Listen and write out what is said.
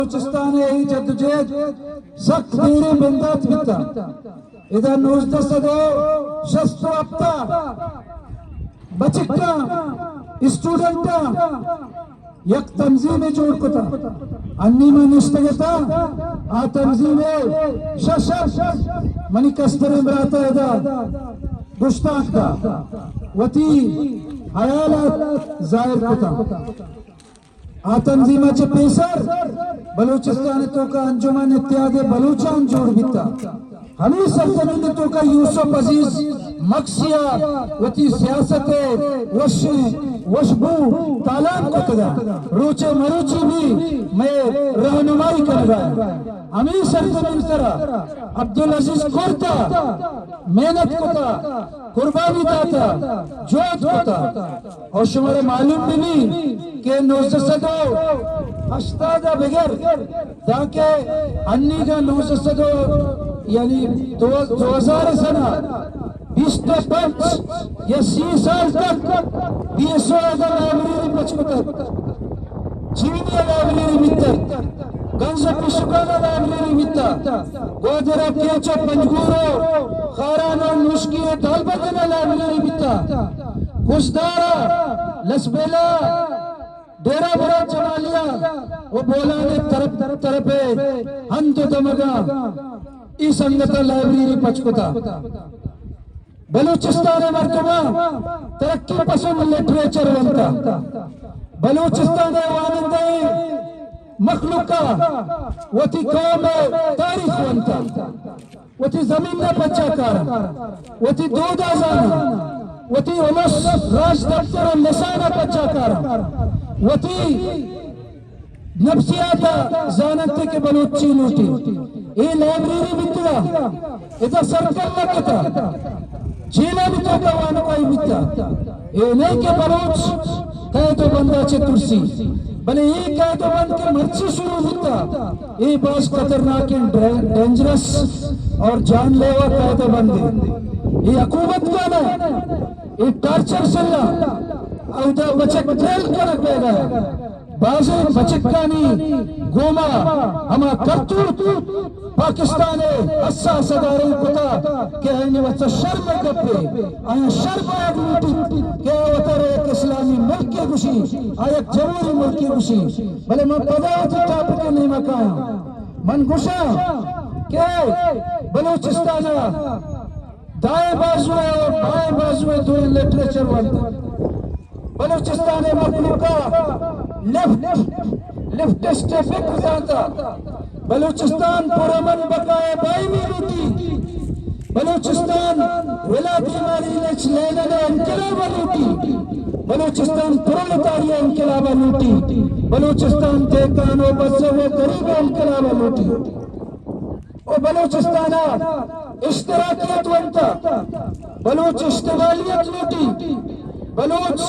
بلوچستان ءِ اے جدوجہد سک دیریں بندات بیتا۔ ادا نوزدہ سد ءُ شست ءُ ہپت ءَ بچکاں، اسٹوڈنٹاں یک تنظیمے جوڑ کتا۔ انی من نشتگ اتاں، آ تنظیم ءِ شش منی کستریں برات ءَ ادا گشتانک دا، وتی حیالات ظاہر کتا۔ آ تنظیم ءَ چہ پیسر بلوچستان ءِ توکا انجمن اتحاد بلوچان جوڑ بیتا۔ ہمے سرزمین ءِ توکا یوسف عزیز مگسی ءَ وتی سیاست ءِ وشیں وشبو تالان کتگ ءَ روچے مروچی بھی مئے رہنمائی کنگ ءَ۔ ہمے سرزمین سرا عبدالعزیز کرد ءَ محنت کتا، قربانی داتا، جہد کتا۔ اور شمارا معلوم بھی نہیں کہ نوزدہ سد ءُ ہشتاد ءَ بگر دانکہ انیگا نوزدہ سد ءُ، یعنی دو، دو ہزار سنہ بیست ءُ پنچ یا سی سال تک بی ایس او ءَ لائبریری پچ کتگ، چینی ءَ لائبریری بیتگ، گنج ءُ پیشکان ءَ لائبریری بیتگ، گوادر ءَ کیچ ءُ پنجگور ءُ خاران ءُ نوشکی ءُ دالبندن ءَ لائبریری بیتگ، کشدار ءَ، لسبیلہ ءَ، ڈیرہ مراد جمالیہ ءُ بولان ءِ طرف، طرف ءِ ہند ءُ دمگاں اے سنگتاں لائبریری پچ کتا۔ بلوچستان ءِ مردماں ترقی پسند لٹریچر ونتا۔ بلوچستان ءِ وانندہیں مخلوق ءَ وتی قوم ءِ تاریخ ونتا۔ وتی زمین ءَ پجا کاراں، وتی دود ءَ زاناں، وتی الس راجدپتر ءُ لسان ءَ پجا کاراں، وتی نفسیات ءَ زاننت کہ بلوچ چی لوٹی۔ اے لائبریری بیتگا، ادا سرکل نہ کتا، جیلانی توکا وانگائی بیتا۔ اے نہیں کہ بلوچ قید ءُ بند ءَ چہ ترسی، بلے اے قید ءُ بند کہ مرچی شروع بیتا، اے باز خطرناکیں، ڈے-، ڈینجرس اور جان لیوا قید ءُ بند اے۔ اے حکومت کا نہ، اے ٹارچر سلا، اودا بچک ٹریل کنگ بیگا۔ بازیں بچکانی گوما ہما کرتوت پاکستان ءِ حساس ادارہ کتا کہ آیانی واسطہ شرم ءِ گپے، آیاں شر باید لوٹیت کہ آ وتارا یک اسلامی ملکے گوشی، آ یک جمہوری ملکے گوشی۔ بلے من پدا وتی ٹاپک ءِ نیمگ ءَ آیاں۔ من گوشاں کہ بلوچستان ءَ دائیں بازو ءَ اور بائیں بازو ءَ دوئیں لٹریچر ونت۔ بلوچستان ءِ مخلوق ءَ لیفٹ، لیفٹسٹ ءِ فکر زانتا۔ بلوچستان پرامن بقا ءِ دائمی لوٹی۔ بلوچستان ولادیمیر ایلیچ لینن ءِ انقلاب ءَ لوٹی۔ بلوچستان پرولتاری ءِ انقلاب ءَ لوٹی۔ بلوچستان دہقان ءُ بزگ ءُ غریب ءِ انقلاب ءَ لوٹی۔ ءُ بلوچستان ءَ اشتراکیت ونتا، بلوچ اشتغالیت لوٹی، بلوچ